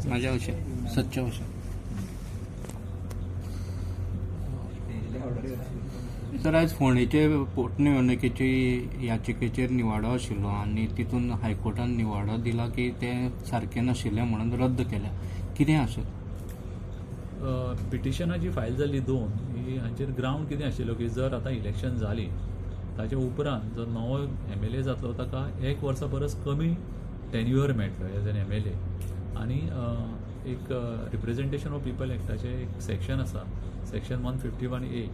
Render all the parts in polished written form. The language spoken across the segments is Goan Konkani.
माझ्या भशेन सदच्या भशेन. सर, आयज फोंडेचे पोटनिवडणुकेची याचिकेचेर निवाडो आशिल्लो आनी तितून हायकोर्टान निवाडो दिला की ते सारकें नाशिल्लें म्हणून रद्द केल्या. कितें आसा? पिटिशनां जी फायल जाल्ली दोन, ही हांचेर ग्रावंड कितें आशिल्लो की जर आतां इलेक्शन जाली ताच्या उपरांत जो नवो एमएलए जातलो ताका एक वर्सा परस कमी टेन्युअर मेळटलो एज एन एमएलए. आनी एक रिप्रेजेंटेशन ऑफ पिपल एक्टाचें एक सेक्शन आसा, सेक्शन 151A,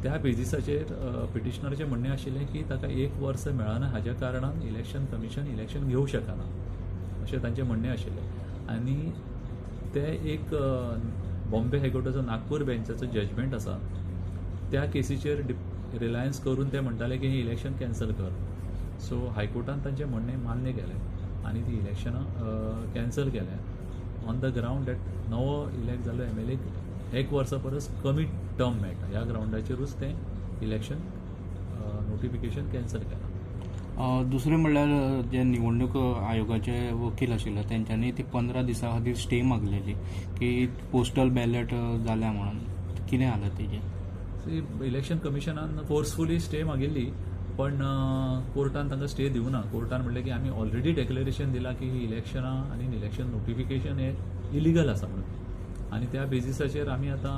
त्या बेजिसाचेर पिटिशनराचें म्हणणें आशिल्लें की ताका एक वर्स मेळना, हाज्या कारणान इलेक्शन कमिशन इलेक्शन घेवंक शकना अशें तांचें म्हणणें आशिल्लें. आनी ते एक बॉम्बे हायकोर्टाचो नागपूर बेंचाचो जजमेंट आसा, त्या केसीचेर रिलायन्स करून ते म्हणटाले की हें इलेक्शन कॅन्सल कर. सो हायकोर्टान तांचें म्हणणें मान्य केलें आनी ती इलेक्शनां कॅन्सल केल्या ऑन the ground that नवो इलेक्ट जाल्लो एमएलए एक वर्सा परस कमी टर्म मेळटा. ह्या ग्रावंडाचेरूच तें इलेक्शन नोटिफिकेशन कॅन्सल केलां. दुसरें म्हणल्यार जे निवडणूक आयोगाचे वकील आशिल्ले तेंच्यांनी ती 15 दिसां खातीर स्टे मागलेली की पोस्टल बॅलेट जाल्या म्हणून, कितें जालें तेजें? इलेक्शन कमिशनान फोर्सफुली स्टे मागिल्ली, पण कोर्टान तांकां स्टे दिवना. कोर्टान म्हणलें की आमी ऑलरेडी डेक्लरेशन दिलां की ही इलेक्शनां आनी इलेक्शन नोटिफिकेशन हें इलिगल आसा म्हणून, आनी त्या बेजिसाचेर आमी आतां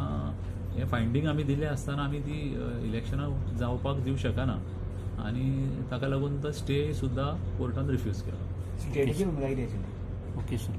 हें फायंडींग आमी दिलें आसतना आमी ती इलेक्शनां जावपाक दिवं शकना आनी ताका लागून तो स्टे सुद्दां कोर्टान रिफ्यूज केलो. Okay sir.